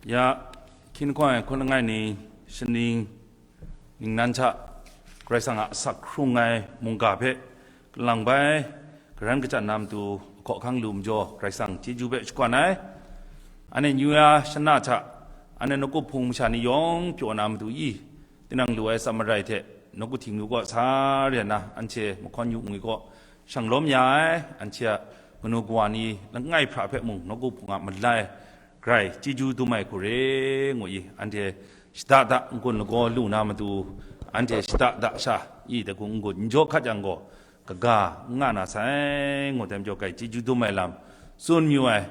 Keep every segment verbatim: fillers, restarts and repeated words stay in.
Ya, hkying hkawng ai hkun langai ni, shaning ningnan hta Karai Kasang a asak hkrung ai mungga hpe kalang bai, karan kachyan na matu, ahkaw ahkang lu majaw, Karai Kasang chyeju hpe shakawn ai. Anhte New Year shana hta, anhte nawku hpung masha ni yawng pyaw na matu i, tinang lu ai tsa marai hte, nawku Htingnu kaw sa ren na, anhte mahkawn yu ngwi kaw shang lawm ya ai, anhte a manu kawa ni langai hpra hpe mung nawku hpung a malai grai chyeju dum ai hku re, ngu i, anhte shada da n-gun lagaw lu na matu, anhte shada da sha i, dai hku n-gun n jaw hkat yang gaw, kaga n nga na sai, ngu, dai majaw grai chyeju dum ai lam tsun mayu ai,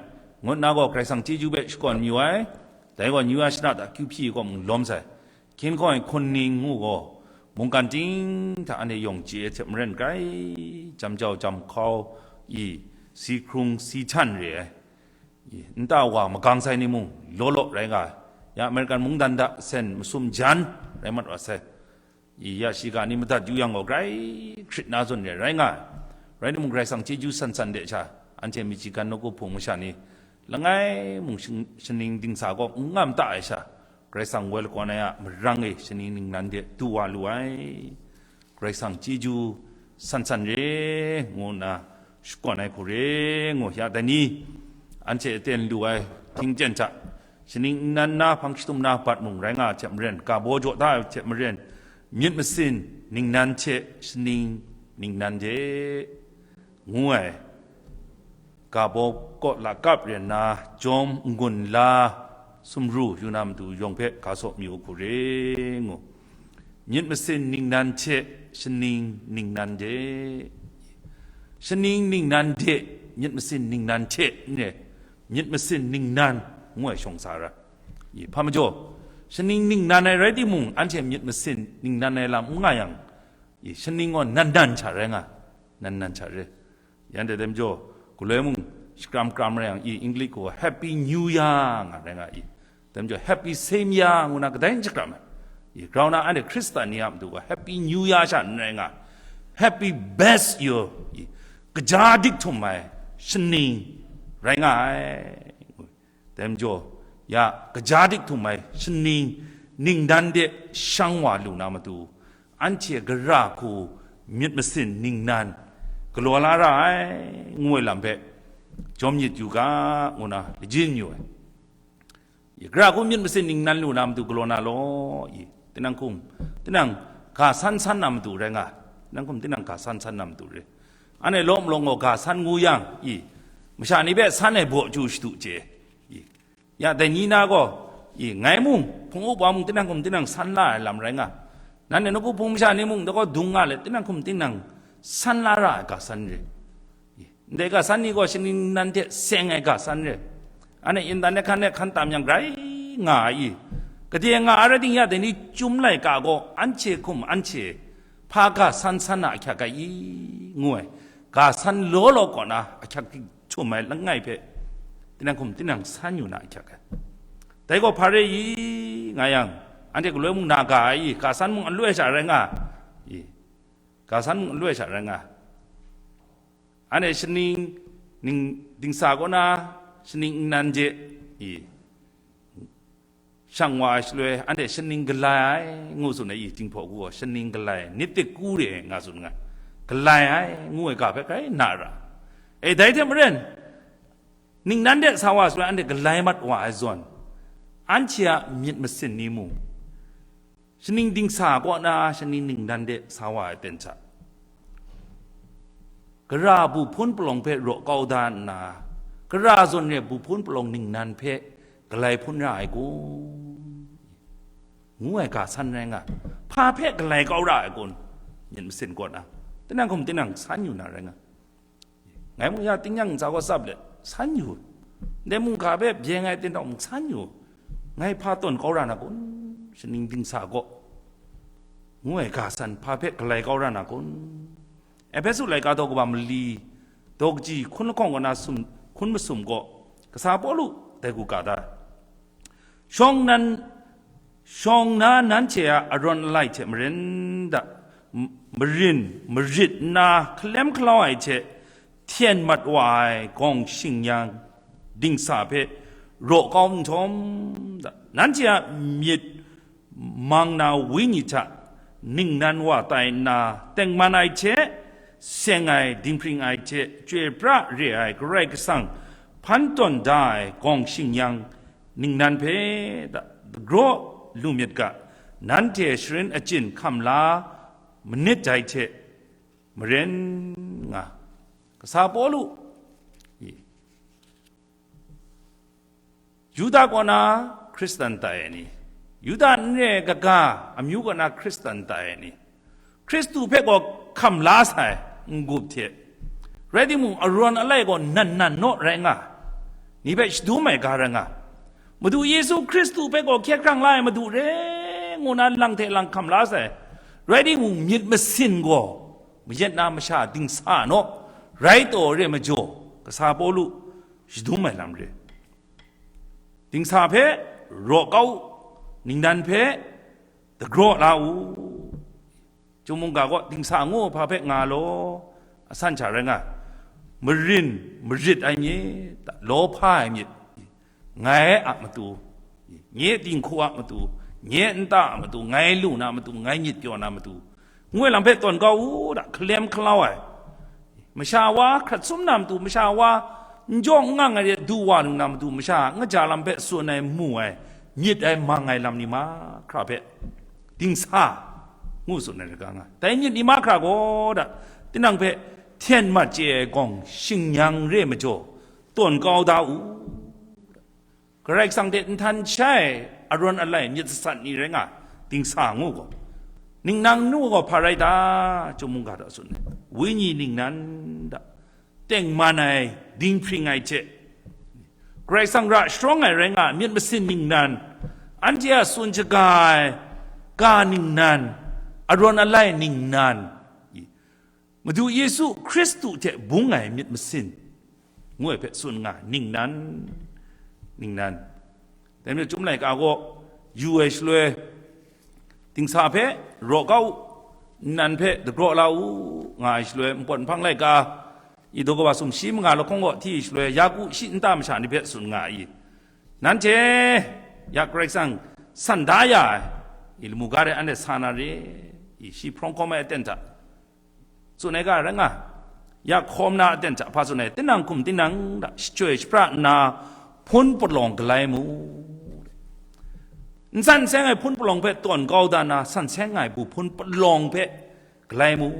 ngut na gaw Karai Kasang chyeju hpe shakawn mayu ai, dai gaw New Year shana hta akyu hpyi kaw mung lawm sai. Hkying hkawng ai hkun ning ngu gaw, mungkan ting hta anhte yawng chye ai hte maren grai, jam jau jam hkau i, si hkrung si htan re ai. I, nta wa magang sai ni mung law law rai nga ai. Ya American mungdan hta sen masum jan rai mat wa sai. I, ya shiga ni madat yu yang gaw, grai hkrit na zawn re rai nga ai. Rai timung, Karai Kasang chyeju san san de sha, anhte Michigan nawku hpung masha ni, langai mung shing-, shaning dingsa kaw n ngam ta ai sha, Karai Kasang woi lakawn ai a marang e shaning ningnan de du wa lu ai. Karai Kasang chyeju san san re, ngu nna shakawn ai hku re, ngu ya dai ni, anhte aten lu ai htingjen hta, shaning ningnan na hpang shadum na bat mung rai nga ai hte maren, ga baw jaw da ai hte maren, myit masin ningnan hte shaning ningnan de, ngu ai, ga baw kaw lakap ren na, jawm n-gun la, sumru yu na matu yawng hpe ga saw mayu hku re, ngu. Myit masin ningnan hte shaning ningnan de, shaning ningnan de, myit masin ningnan hte n re, myit masin ningnan ngu ai shawng sa ra. I, hpa majaw, shaning ningnan ai rai timung, anhte myit masin ningnan ai lam n nga yang, i, shaning gaw nan nan hta rai nga, nan nan hta re. Yan dai dai majaw, galoi mung shakram kram rai yang, i, English gaw Happy New Year nga rai nga i. Dai majaw, Happy Same Year ngu na kadai n shakram ai. I, grau na anhte Hkristan ni a matu gaw Happy New Year sha n rai nga, Happy Best Year, i, kaja dik htum ai shaning rai nga ai. Dai majaw, ya kaja dik htum ai shaning ningnan de shang wa lu na matu, anhte gara hku myit masin ningnan galaw la ra ai, ngu ai lam hpe jawm myit yu ga, ngu na lajin yu ai. I, gara hku myit masin ningnan lu na matu galaw na law, i, tinang hkum, tinang ga san san na matu rai nga, tinang hkum, tinang ga san san na matu re. Anhte lawm lawng gaw ga san ngu yang, i, masha ni hpe san ai baw chyu shadu chye, i, ya dai ni na gaw, i, ngai mung, hpung up wa mung, tinang hkum tinang san la ai lam rai nga, nanhte nawku hpung masha ni mung, dai gaw dung nga let, tinang hkum tinang san la ra ai ga san re. I, ndai ga san ni gaw shaning ningnan hte seng ai ga san re. Anhte indan de hkan de hkan tam yang grai nga ai i, gade nga ai rai ting, ya dai ni chyum laika gaw anhte hkum anhte hpa ga san san na ahkyak ai i, ngu ai, ga san law law kaw na ahkyak htum ai langai hpe, tinang hkum tinang san yu na ahkyak ai. Dai gaw hpa re i, nga yang, anhte galoi mung na ga ai i, ga san mung aloi sha rai nga i, ga san mung aloi sha rai nga. Anhte shaning ning dingsa kaw na shaning ningnan je i, shang wa ai shaloi, anhte shaning galai ai, ngu tsun ai i, Jinghpaw hku gaw shaning galai, nit dik ku re ai, nga tsun nga, galai ai, ngu ai ga hpe grai na ra. E, dai hte maren, ningnan de sa wa shaloi, anhte galai mat wa ai zawn, anhte a myit masin ni mung, shaning dingsa kaw na shaning ningnan de sa wa ai aten hta, gara bu hpun palawng hpe raw kau da nna, gara zawn re bu hpun palawng ningnan hpe galai hpun ra ai kun, ngu ai ga san rai nga, hpa hpe galai kau ra ai kun, myit masin kaw na, tinang hkum tinang san yu na rai nga. Ngai mung ya tingnyang ntsa gaw tsap let, san yu. Ndai mungga hpe byeng ai tindaw mung san yu. Ngai hpa tawn kau ra na kun? Shaning dingsa gaw, ngu ai ga san hpa hpe galai kau ra na kun? Ehpesu laika daw kaba mali, daw kaji hkun lahkawng kaw na sum, hkun masum gaw, kasa Pawlu dai hku ga da ai. Shawng nan, shawng na nanhte a arawn alai hte maren da, m-, marin marit nna hkalem hkalau ai hte hten mat wa ai gawng shing yang dingsa hpe raw kau nhtawm, nanhte a myit mang na wenyi hta ningnan wa tai nna, tengman ai hte, seng ai, dinghpring ai hte, chyoi pra re ai Karai Kasang hpan tawn da ai gawng shingyang ningnan hpe dagraw lu myit ga, nanhte sharin achyin hkam la manit dai hte maren nga. Kasa Pawlu, Yuda kaw na Hkristan tai ai ni, Yuda n re ai kaga amyu kaw na Hkristan tai ai ni, Hkristu hpe gaw hkam la sai n-gup hte, rai timung, arawn alai gaw nan nan naw rai nga, ni hpe shadum ai ga rai nga, Madu Yesu Hkristu hpe gaw hkye hkrang la ai Madu re ngu na lang hte lang hkam la sai, rai timung, myit masin gaw mayat na masha dingsa naw rai taw re majaw, Kasa Pawlu shadum ai lam re. Dingsa hpe raw kau, ningnan hpe dagraw la u. Chyum mungga gaw dingsa ngu hpa hpe nga law, asan sha rai nga, marin marit ai myit, lawhpa ai myit, ngai a matu, nye dinghku a matu, nye nta a matu, ngai lu na matu, ngai myit pyaw na matu, ngu ai lam hpe tawn kau u da, hkalem hkalau ai, masha wa hkrat sum na matu, masha wa n jaw n ngang ai re du wa lu na matu, masha a ngaja lam hpe tsun ai, mu ai, myit ai, mang ai lam ni mahkra hpe dingsa ngu tsun ai, laga nga. Dai myit ni mahkra gaw da, tinang hpe hten mat chye ai gawng shingyang re majaw, tawn kau da u. Karai Kasang hte nhtan shai ai arawn alai myit sasat ni rai nga, dingsa ngu gaw, ningnan ngu gaw hpa rai ta? Chyum mungga hta tsun ai, wenyi ningnan da, tengman ai, dinghpring ai hte, Karai Kasang ra sharawng ai rai nga ai myit masin ningnan, anhte a tsun shaga ai ga ningnan, arawn alai ningnan, Madu Yesu Hkristu hte bung ai myit masin, ngu ai hpe tsun nga, ningnan, ningnan. Dai majaw, Chyum laika gaw yu ai shaloi, dingsa hpe raw kau u, ningnan hpe dagraw la u, nga ai shaloi, npawt nhpang laika, i daw kawa sumshi manga lahkawng gaw hti ai shaloi, Yaku shi nta masha ni hpe tsun nga i, nanhte ya Karai Kasang san da ya ai, i lamu ga re anhte sa na re, i shi hprawng hkawm ai aten hta, tsun ai ga rai nga, ya hkawm na aten hta hpa tsun ai, tinang hkum tinang hta shachyoi shapra nna, hpun palawng galai mu. N san seng ai hpun palawng hpe tawn kau da na, san seng ai bu hpun palawng hpe galai mu.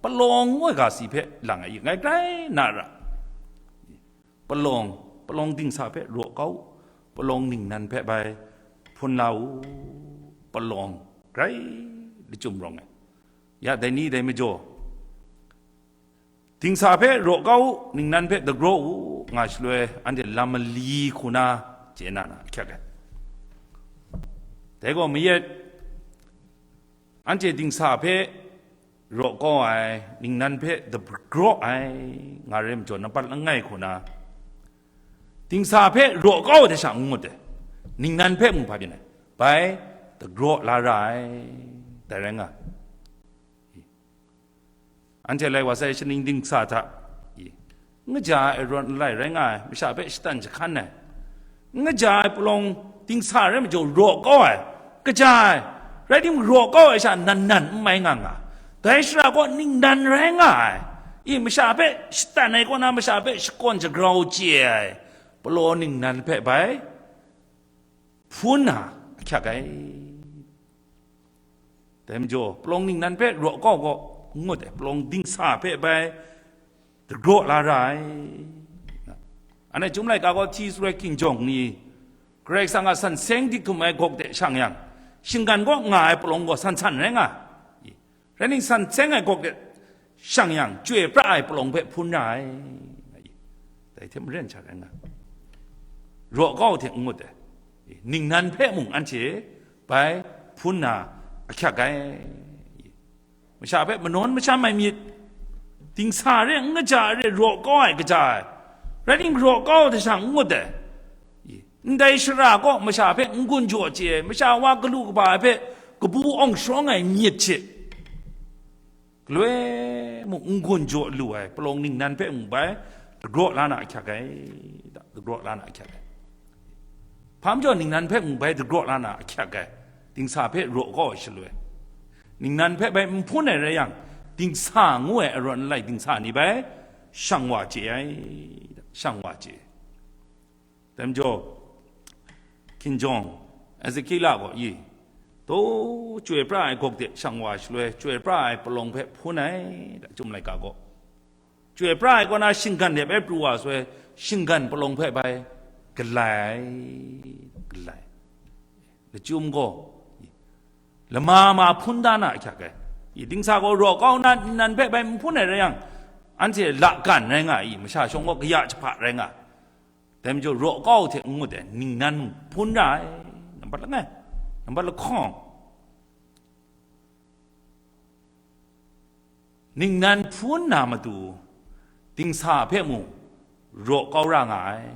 Palawng ngu ai ga si hpe lang ai, ngai grai na ra. Palawng, palawng dingsa hpe raw kau, palawng ningnan hpe bai hpun la u, palawng grai lachyum rawng ai. Ya dai ni dai majaw, dingsa hpe raw kau u, ningnan hpe dagraw u, nga shaloi, anhte lam mali hku na chye na na ahkyak ai. Dai gaw mayat, anhte dingsa hpe raw kau ai, ningnan hpe dagraw ai, nga re majaw, nampat langai hku na, dingsa hpe raw kau ai hte sha n ngut ai, ningnan hpe mung hpa byin ai, bai dagraw la ra ai, dai rai nga. Anhte lai wa sai shaning dingsa hta, i, n kaja ai arawn alai rai nga ai, masha hpe shatan jahkan ai, n kaja ai palawng dingsa rai majaw raw kau ai, kaja ai, rai timung, raw kau ai sha nan nan n mai nga nga, dai shara gaw ningnan rai nga ai, i, masha hpe shatan ai kaw na, masha hpe shakawn shagrau chye ai, palaw ningnan hpe bai hpun na ahkyak ai. Dai majaw, palawng ningnan hpe raw kau gaw, n ngut ai, palawng dingsa hpe bai dagraw la ra ai. Anhte Chyum laika gaw hti shaloi hkinjawng ni, Karai Kasang a san seng dik htum ai gawk de shang yang, shinggan kaw nga ai palawng gaw san san rai nga. Rai ning, san seng ai gawk de shang yang, chyoi pra ai palawng hpe hpun ra ai. Dai hte maren sha rai nga, raw kau hte n ngut ai, ningnan hpe mung anhte bai hpun na ahkyak ai. Masha hpe manawn masham ai myit, dingsa re n kaja re raw kau ai kaja ai, rai ning, raw kau hte sha n ngut ai. Ndai shara gaw masha hpe n-gun jaw chye ai, masha wa galu kaba ai hpe kabu awng sharawng ai myit hte galoi mung n-gun jaw lu ai palawng ningnan hpe mung bai dagraw la na ahkyak ai, dagraw la na ahkyak ai. Hpa majaw ningnan hpe mung bai dagraw la na ahkyak ai, dingsa hpe raw kau ai shaloi, ningnan hpe bai n hpun ai rai yang, dingsa ngu ai arawn alai dingsa ni bai shang wa chye ai, shang wa chye. Dai majaw, hkinjawng Ezekiela gaw i, taw, chyoi pra ai gawk de shang wa shaloi, chyoi pra ai palawng hpe hpun ai, da, Chyum laika gaw. Chyoi pra ai kaw na shinggan de bai pru wa shaloi, shinggan palawng hpe bai galai ai, galai. Lachyum gaw, lama ma hpun da na ahkyak ai. I dingsa gaw raw kau na nnan hpe bai n hpun ai rai yang, anhte lakan rai nga i, masha shawng gaw kaya jahpa rai nga. Dai majaw raw kau hte n ngut ai, ningnan hpun ra ai, nambat langai, nambat lahkawng. Ningnan hpun na matu, dingsa hpe mung raw kau ra nga ai.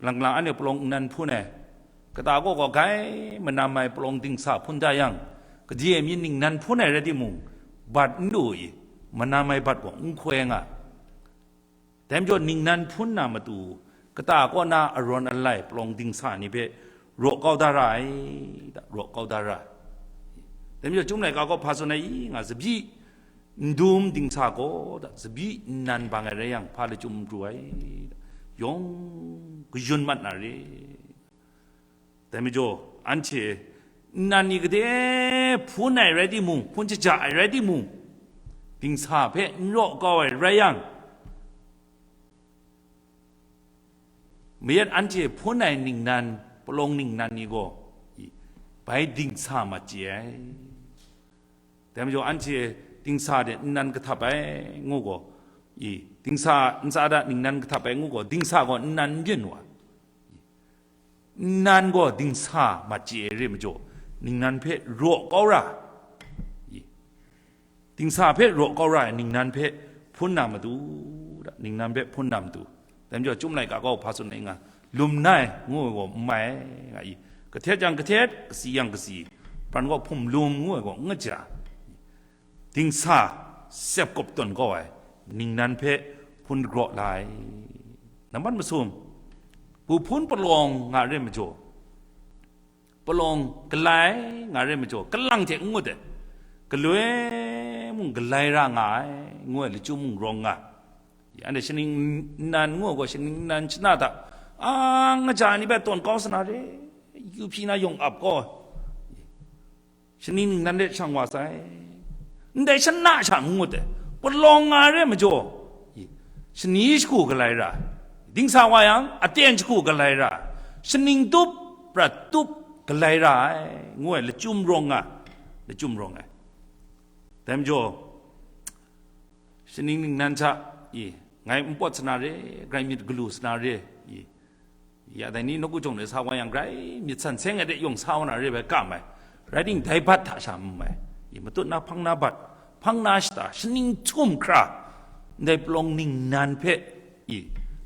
Lang lang anhte palawng nnan hpun ai, kata kaw gaw gai manam ai palawng dingsa hpun da yang, kaji e mi ningnan hpun ai rai timung, bat n lu i, manam ai bat gaw n hkoi nga. Dai majaw ningnan hpun na matu, kata kaw na arawn alai palawng dingsa ni hpe raw kau da ra ai, da, raw kau da ra ai. Dai majaw Chyum laika gaw hpa tsun ai i nga, tsabyi ndum dingsa gaw, da, tsabyi nnan bang ai rai yang, hpa lachyum pru ai, da, yawng kayun mat na re. Dai majaw, anhte nnan ni gade hpun ai rai timung, hpun shaja ai rai timung, dingsa hpe n raw kau ai rai yang, mayat anhte hpun ai ningnan, palawng ningnan ni gaw, i, bai dingsa mat chye ai. Dai majaw, anhte dingsa de nnan kahtap ai ngu gaw, i, dingsa ntsa da ningnan kahtap ai ngu gaw, dingsa gaw nnan n byin wa. Nnan gaw dingsa mat chye ai re majaw, ningnan hpe raw kau ra, i, dingsa hpe raw kau ra ai ningnan hpe hpun na matu, da, ningnan hpe hpun na matu. Dai majaw, Chyum laika gaw hpa tsun ai nga, lum nai ngu ai gaw n mai ai, nga i, kahtet yang kahtet, kasi yang kasi, pran gaw hpum lum ngu ai gaw n kaja. Dingsa sep kawp tawn kau ai ningnan hpe hpun dagraw la ai. Nambat masum, bu hpun palawng nga re majaw, palawng galai nga re majaw, kalang hte n ngut ai, galoi mung galai ra nga ai, ngu ai lachyum mung rawng nga. Anhte shaning nnan ngu ai gaw, shaning nnan shana hta, a, ngaja ni hpe tawn kau sa na re, yu hpyi na yawng ap kau ai. Shaning ningnan de shang wa sai. Ndai shana sha n ngut ai, palawng nga re majaw, shani shagu galai ra ai, dingsa wa yang, aten shagu galai ra ai, shaning tup, prat tup galai ra ai, ngu ai lachyum rawng nga, lachyum rawng ai. Dai majaw, shaning ningnan hta, i, ngai n pawt sa na re, grai myit galu sa na re, i, ya dai ni nawku jawng de sa wa yang, grai myit san seng ai de yawng sa wa na re bai kam ai, rai timung, dai bat hta sha n mai, i, matut na hpang na bat, hpang na shata, shaning htum hkra, ndai palawng ningnan hpe, i,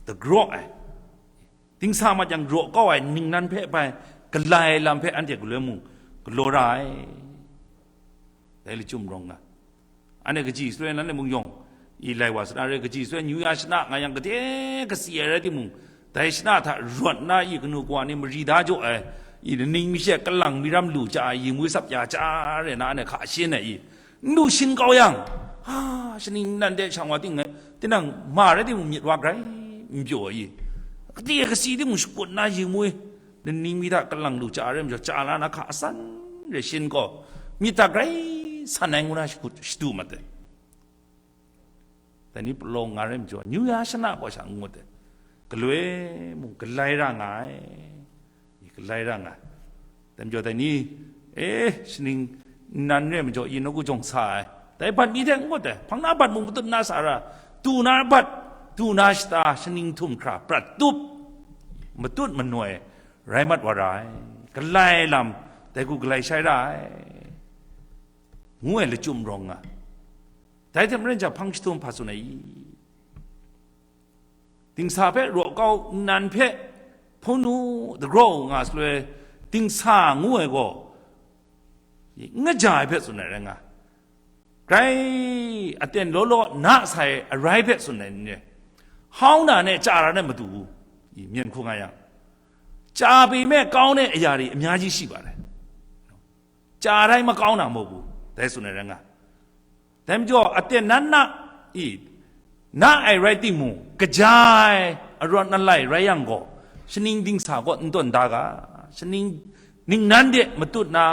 dagraw ai, dingsa mat yang raw kau ai ningnan hpe bai galai lam hpe anhte galoi mung galaw ra ai, dai lachyum rawng nga. Anhte kaji shaloi nan le mung yawng, i, lai wa sa na re, kaji shaloi New Year shana nga yang, gade kasi ai rai timung, dai shana hta rawt nna, i, kanu kawa ni mari da jaw ai, i, laning mi she kalang mi ram lu chya ai, yi ngwi sap ya chya ai, re na anhte hka shin ai, i, n lu shin kau yang, ha, shaning ningnan de shang wa ting, tinang ma rai timung myit wa grai n pyaw ai, i, kade kasi timung shakut nna yi ngwi, laning mi hta kalang lu chya ai rai majaw, chya la na hka asan re shin gaw, myit hta grai san ai ngu na shakut shadu mat ai. Dai ni palawng nga rai majaw, New Year shana gaw sha n ngut ai. Galoi mung galai ra nga ai. Galai ra nga ai. Dai majaw dai ni, eh, shaning ningnan re majaw, i, nawku jawng sa ai. Dai bat mi hte n ngut ai. Hpang na bat mung matut na sa ra. Tu na bat, tu na shata, shaning htum hkra, prat tup, matut manoi, rai mat wa ra ai. Galai lam, dai hku galai shai ra ai, ngu ai lachyum rawng nga. Dai hte maren jang, hpang jahtum hpa tsun ai i? Dingsa hpe raw kau nnan hpe hpun u, dagraw u nga shaloi, dingsa ngu ai gaw, n kaja ai hpe tsun ai rai nga. Grai aten law law na sai arai hpe tsun ai ni re, hau na ne chya ra na matu u, I, myen hku nga yang, ca pyi me kau ne aya ri amya ji shi ba re. Ca rai makau na muk bu, dai tsun ai rai nga. Dai majaw, aten nan na, i, na ai rai timung, kaja ai arawt alai rai yang gaw, shaning dingsa kaw n tawn da ga, shaning ningnan de matut na,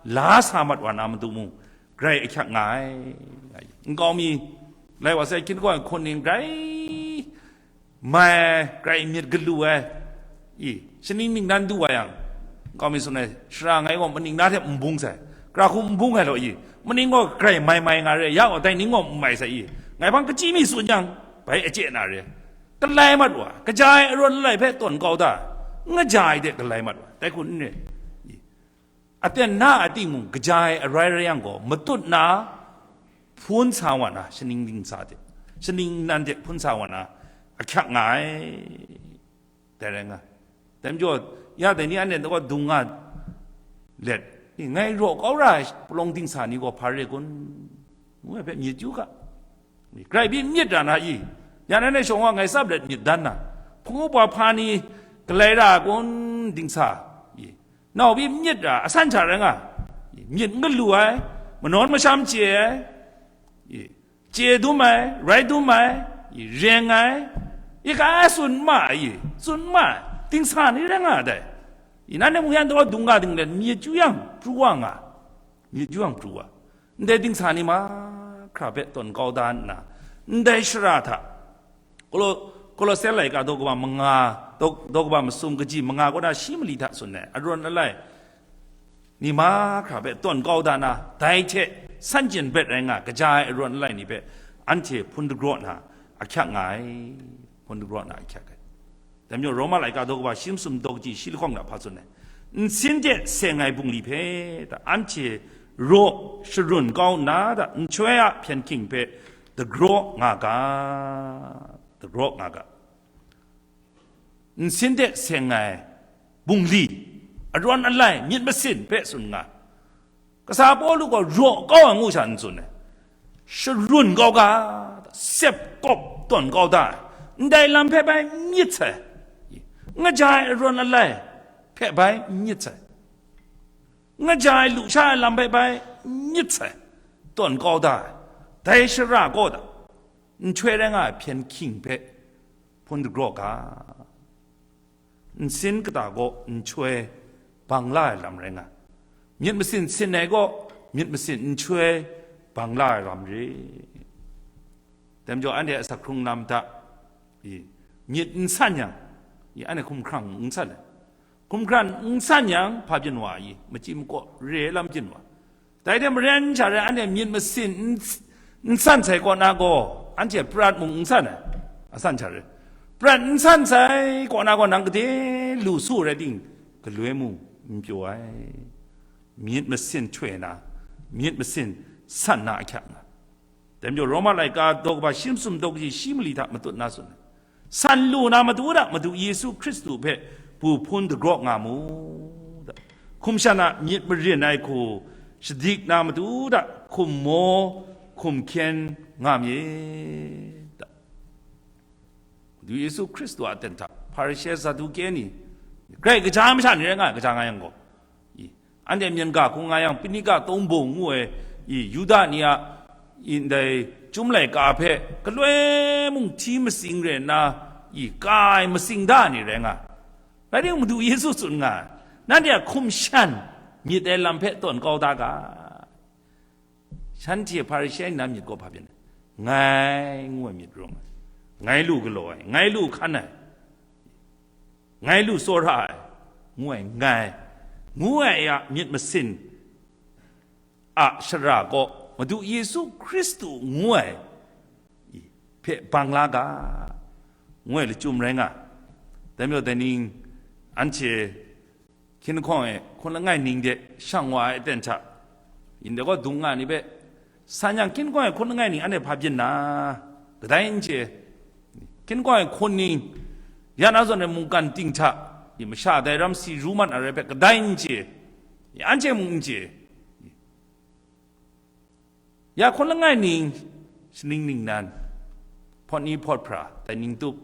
la sa mat wa na matu mung, grai ahkyak nga ai. Nkau mi, lai wa sai, hkin gaw ai hkun ning grai mai ai, grai myit galu ai, i, shaning ningnan du wa yang, nkau mi tsun ai, shara ngai gaw maning na hte n bung sai, gara hku n bung ai law, i, maning gaw grai mai mai nga re, ya gaw dai ning gaw n mai sai, i, ngai hpang kachyi mi tsun yang, bai achye na re, galai mat wa, kaja ai arawt alai hpe tawn kau da, n kaja ai de galai mat wa, dai hku n re, i, aten na a timung, kaja ai arai rai yang gaw, matut na, hpun sa wa na, shaning dingsa hte, shaning nan hte hpun sa wa na, ahkyak nga ai, dai rai nga. Dai majaw, ya dai ni anhte kaw dung nga let, "Ngai raw kau ra ai palawng dingsa ni gaw hpa re kun?" ngu ai hpe myit yu ga. Grai byi myit ra na i? Ya nan e shawng wa ngai tsap let myit dan na, hpung upa hpa ni galai ra ai kun dingsa i? Nau byi myit ra, asan hta rai nga, myit n galu ai, manawn masham chye ai, chye dum ai, rai dum ai, reng ai, i ka ai tsun ma ai, i tsun ma ai, dingsa ni rai nga ai dai. I nan e mung yan taw dung nga ding let, myit yu yang pru wa nga, myit yu yang pru wa, ndai dingsa ni mahkra hpe tawn kau da nna, ndai shara hta, Kolo-, Kolose laika daw kaba manga, daw, daw kaba masum kaji manga kaw na shi mali hta tsun ai, arawt alai ni mahkra hpe tawn kau da na, dai hte san jin bret rai nga, kaja ai arawt alai ni hpe anhte hpun dagraw na ahkyak nga ai, hpun dagraw na ahkyak ai. Dai majaw Roma laika daw kaba shi masum daw kaji shi lahkawng na hpa tsun ai, nsin de seng ai bungli hpe da, anhte raw sharun kau nna da, nhtoi a hpyen hking hpe dagraw nga ga, dagraw nga ga. Nsin de seng ai bungli, arawt alai myit masin hpe tsun nga, kasa Pawlu gaw raw kau ai ngu sha n tsun ai, sharun kau ga, sep kawp tawn kau da ai, ndai lam hpe bai myit sai, ngaja ai arawt alai hpe bai myit sai, ngaja ai lusha ai lam hpe bai myit sai, tawn kau da ai, dai shara kaw da, nhtoi rai nga ai hpyen hking hpe hpun dagraw ga, nsin kata gaw nhtoi bang la ai lam rai nga, myit masin sin ai gaw myit masin nhtoi bang la ai lam re. Dai majaw anhte asak hkrung lam hta, i, myit n san yang, i, anhte hkumhkrang n san ai. Hkumhkrang n san yang, hpa byin wa i, machyi makaw re ai lam byin wa. Dai hte maren sha rai, anhte myit masin n, n san sai kaw na gaw, anhte prat mung n san ai, a san sha rai. Prat n san sai kaw na gaw, nang gade lu su rai ting, galoi mung n pyaw ai. Myit masin htoi na, myit masin san na ahkyak nga. Dai majaw Roma laika daw kaba shi masum daw kaji shi mali hta matut na tsun ai, san lu na matu hta Madu Yesu Hkristu hpe bu hpun dagraw nga mu, da. Hkum shan a myit marin ai hku shadik na matu hta hkum maw hkum hkyen nga myit, da. Madu Yesu Hkristu a aten hta Hparishe, Saduke ni, grai kaja masha ni rai nga ai, kaja nga yang gaw, i, anhte myen ga hkung nga yang, Piniga tawng bung ngu ai, i, Yuda ni a, i, ndai chyum laika hpe galoi mung hti matsing re nna, i, ka ai matsing da ni rai nga ai. Rai timung, Madu Yesu tsun nga ai, nanhte a hkum shan myit ai lam hpe tawn kau da ga. Shanhte Hparishe ni na myit gaw hpa byin ai? Ngai ngu ai myit rawng ai, ngai lu galaw ai, ngai lu hkan ai, ngai lu tsawra ai, ngu ai, ngai, ngu ai a myit masin a shara gaw Madu Yesu Hkristu ngu ai hpe bang la ga, ngu ai lachyum rai nga. Dai majaw, dai ning anhte hkying lahkawng e hkun langai ning de shang wa ai aten hta, yin de gaw dung nga ni hpe, san yang hkying lahkawng e hkun langai ning anhte hpa byin na, kadai n chye. Hkying lahkawng e hkun ning, ya na zawn ai mungkan ting hta, i, masha dai ram si ru mat na rai hpe kadai n chye, i, anhte mung n chye. Ya hkun langai ning, shaning ningnan, hpawt ni hpawt hpra, dai ning tup,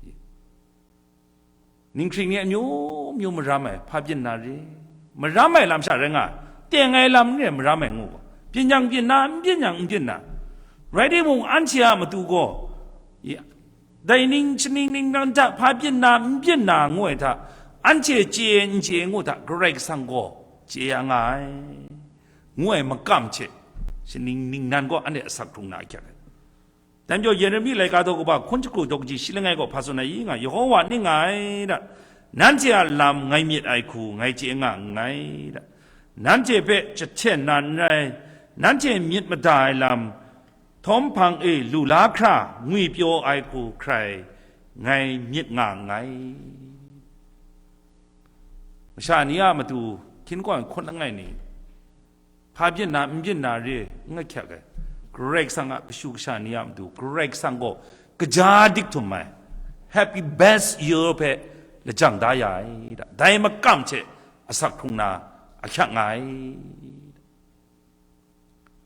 i, Ninghkring ni amyu myu maram ai, hpa byin na re? Maram ai lam sha rai nga, teng ai lam n re, maram ai ngu gaw, byin yang byin na, n byin yang n byin na. Rai timung, anhte a matu gaw, ya, dai ning, shaning ningnan hta hpa byin na, n byin na ngu ai hta, anhte chye n chye ngu hta, Karai Kasang gaw chye ya nga ai, ngu ai makam hte, shaning ningnan gaw anhte asak hkrung na ahkyak ai. Dai majaw, Yeremi laika daw kaba hkun jahku daw kaji shi langai gaw hpa tsun ai i nga, Yehowa ning nga ai da, nanhte a lam ngai myit ai hku ngai chye nga nngai da, nanhte hpe jahten na n rai, nanhte myit mada ai lam, htawm hpang e lu la hkra ngwipyaw ai hku hkrai ngai myit nga nngai. Masha ni a matu hkin gaw hkun langai ni, hpa byin na, n byin na re, n ahkyak ai. Karai Kasang a kashu kasha ni a matu, Karai Kasang gaw kaja dik htum ai, happy best year hpe lajang da ya ai da, dai makam hte asak hkrung na ahkyak nga ai.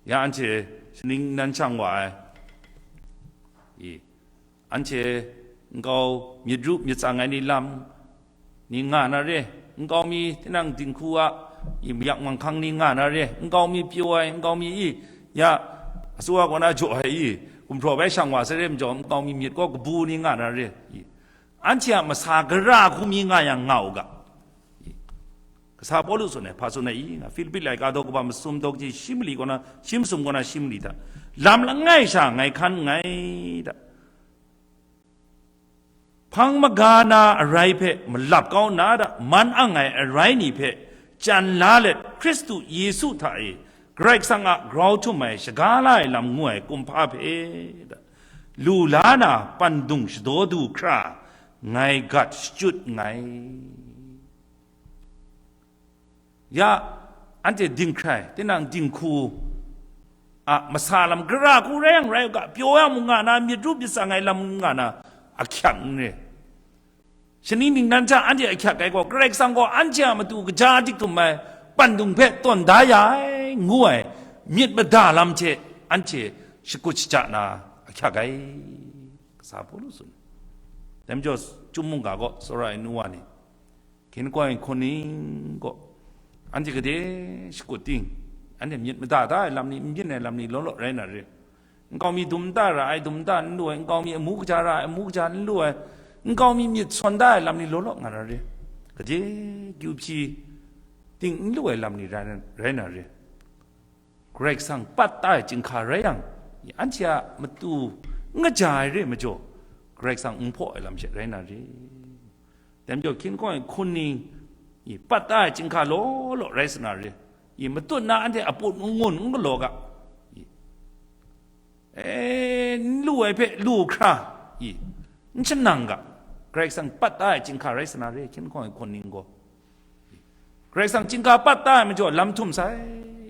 Ya anhte shaning nan shang wa ai, i, anhte nkau myit ru myit tsang ai ni lam ni nga na re, nkau mi tinang dinghku a, i, mayak manghkang ni nga na re, nkau mi pyaw ai, nkau mi i, ya, asuwa kaw na jaw ai i, gumhpraw bai shang wa sai re majaw, nkau mi myit gaw kabu ni nga na re, i, anhte a masa gara hku mi nga yang nga u ga. Kasa Pawlu tsun ai, hpa tsun ai i nga, Filipi laika daw kaba masum daw kaji shi mali kaw na, shi masum kaw na shi mali hta, lam langai sha ngai hkan nngai da, hpang maga na arai hpe malap kau nna da, man ang ai arai ni hpe chyan la let, Hkristu Yesu hta e Karai Kasang a grau htum ai, shaga la ai lam ngu ai kumhpa hpe da, lu la na pandung shadaw du hkra ngai gat shachyut nngai. Ya, anhte dinghkrai, tinang dinghku a masa lam gara hku rai yang rai u ga, pyaw yang mung nga na, myit ru myit tsang ai lam mung nga na, ahkyak n re. Shaning ningnan hta anhte ahkyak ai gaw, Karai Kasang gaw anhte a matu kaja dik htum ai pandung hpe tawn da ya ai, ngu ai myit mada lam hte anhte shakut shaja na ahkyak ai, kasa Pawlu tsun. Dai majaw, Chyum mungga gaw tsawra ai nu wa ni, hkin koi hkun ning gaw, anhte gade shakut ting, anhte myit mada da ai lam ni, n byin ai lam ni law law rai na re. Nkau mi dum da ra ai, dum da n lu ai, nkau mi amu kaja ra ai, amu kaja n lu ai, nkau mi myit sawn da ai lam ni law law nga na re. Gade kyu hpyi ting n lu ai lam ni rai na, rai na re. Karai Kasang pat da ai chyinghka rai yang, anhte a matu n kaja ai re majaw, Karai Kasang n hpaw ai lam she rai na re. Dai majaw, hkin koi hkun ni, i, pat da ai chyinghka law law rai sa na re. I, matut na anhte aput mangun n galaw ga. I, e, n lu ai hpe lu hkra, i, n shanang ga. Karai Kasang pat da ai chyinghka rai sa na re, hkin koi hkun ni gaw. Karai Kasang chyinghka pat da ai majaw lam htum sai,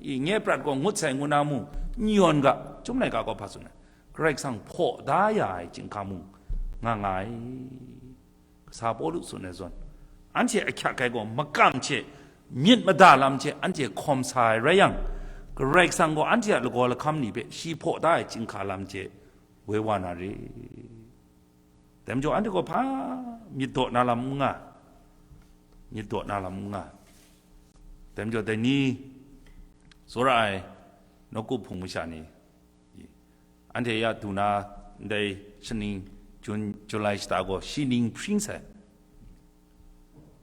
i, nye prat gaw ngut sai ngu na mung, n yawn ga, Chyum laika gaw hpa tsun ai, Karai Kasang hpaw da ya ai chyinghka mung nga nga ai. Kasa Pawlu tsun ai zawn, anhte ahkyak ai gaw makam hte myit mada lam hte anhte hkawm sa ai rai yang, Karai Kasang gaw anhte a lagaw lahkam ni hpe shi hpaw da ai chyinghka lam hte woi wa na re. Dai majaw, anhte gaw hpa myit daw na lam n nga, myit daw na lam n nga. Dai majaw, dai ni tsawra ai nawku hpung masha ni, anhte ya du na, ndai shaning Jun, July shata gaw shi ning hpring sai,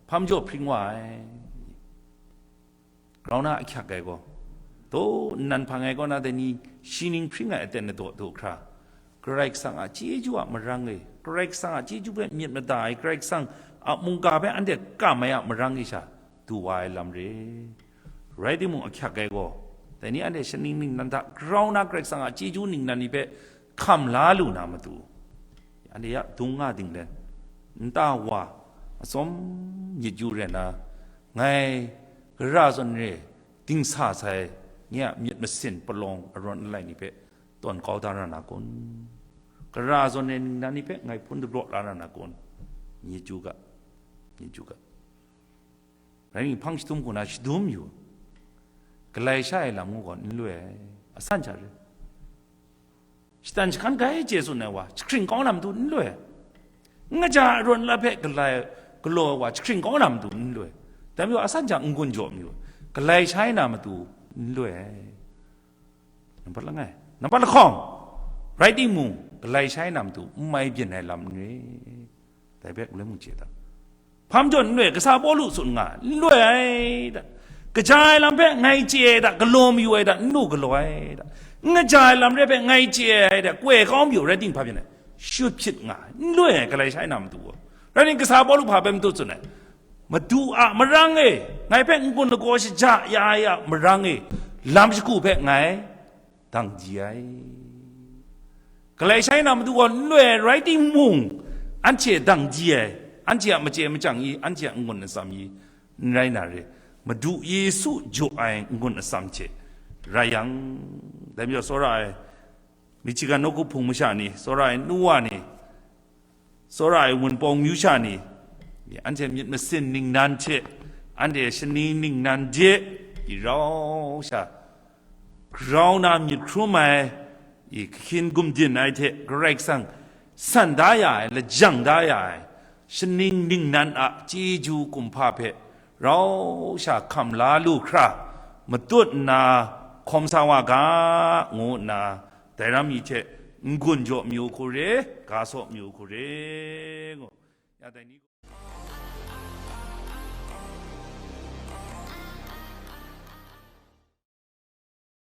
hpa majaw hpring wa ai. Grau na ahkyak ai gaw, daw nnan hpang ai kaw na dai ni shi ning hpring ai aten na daw du hkra, Karai Kasang a chyeju a marang e, Karai Kasang a chyeju hpe myit mada ai, Karai Kasang a mungga hpe anhte kam ai a marang e sha du wa ai lam re. Rai timung, ahkyak ai gaw, dai ni anhte shaning ningnan hta grau na Karai Kasang a chyeju ningnan ni hpe hkam la lu na matu, anhte ya dung nga dinglen, nta wa, atsawm myit yu rai na, ngai gara zawn re dingsa sai, nye a myit masin palawng arawn alai ni hpe tawn kau da ra na kun? Gara zawn re ningnan ni hpe ngai hpun dapraw la ra na kun? Myit yu ga, myit yu ga. Rai nni, hpang shadum hku na shadum yu, galai sha ai lam ngu gaw n loi ai, asan sha re. Shatan jahkan gai chye tsun ai wa, jahkring kau na matu n loi ai. N kaja arawn la hpe galai, galaw ai wa jahkring kau na matu n loi. Dai majaw asan jang n-gun jaw mayu, galai shai na matu n loi ai. Nampat langai, nampat lahkawng, rai timung, galai shai na matu n mai byin ai lam n re. Dai hpe galoi mung chye da. Hpa majaw n loi, kasa Pawlu tsun nga, n loi ai da. Kaja ai lam hpe ngai chye ai da, galaw mayu ai da, n lu galaw ai da. N kaja ai lam rai hpe ngai chye ai da, koi kau mayu rai timung hpa byin ai, shut hpyit nga, n loi ai, galai shai na matu gaw. Rai nna, kasa Pawlu hpa hpe matu tsun ai, Madu a marang e, ngai hpe n-gun lagaw shaja ya ai a marang e, lam shagu hpe ngai dang di ai. Galai shai na matu gaw n loi ai rai timung, anhte dang di ai, anhte a machye machyang i, anhte a n-gun atsam i, n rai na re, Madu Yesu jaw ai n-gun atsam hte rai yang, dai majaw tsawra ai Michigan nawku hpung masha ni, tsawra ai nu wa ni, tsawra ai Wunpawng myu sha ni, anhte myit masin ningnan hte, anhte shani ningnan de, i rau sha, grau na myit hkrum ai, i kahkyin gumdin ai hte Karai Kasang san da ya ai, lajang da ya ai, shaning ningnan a chyeju kumhpa hpe rau sha hkam la lu hkra, matut nna hkawm sa wa ga, ngu nna, dai ram mi hte n-gun jaw mayu hku re, ga saw mayu hku re, ngu. Ya dai ni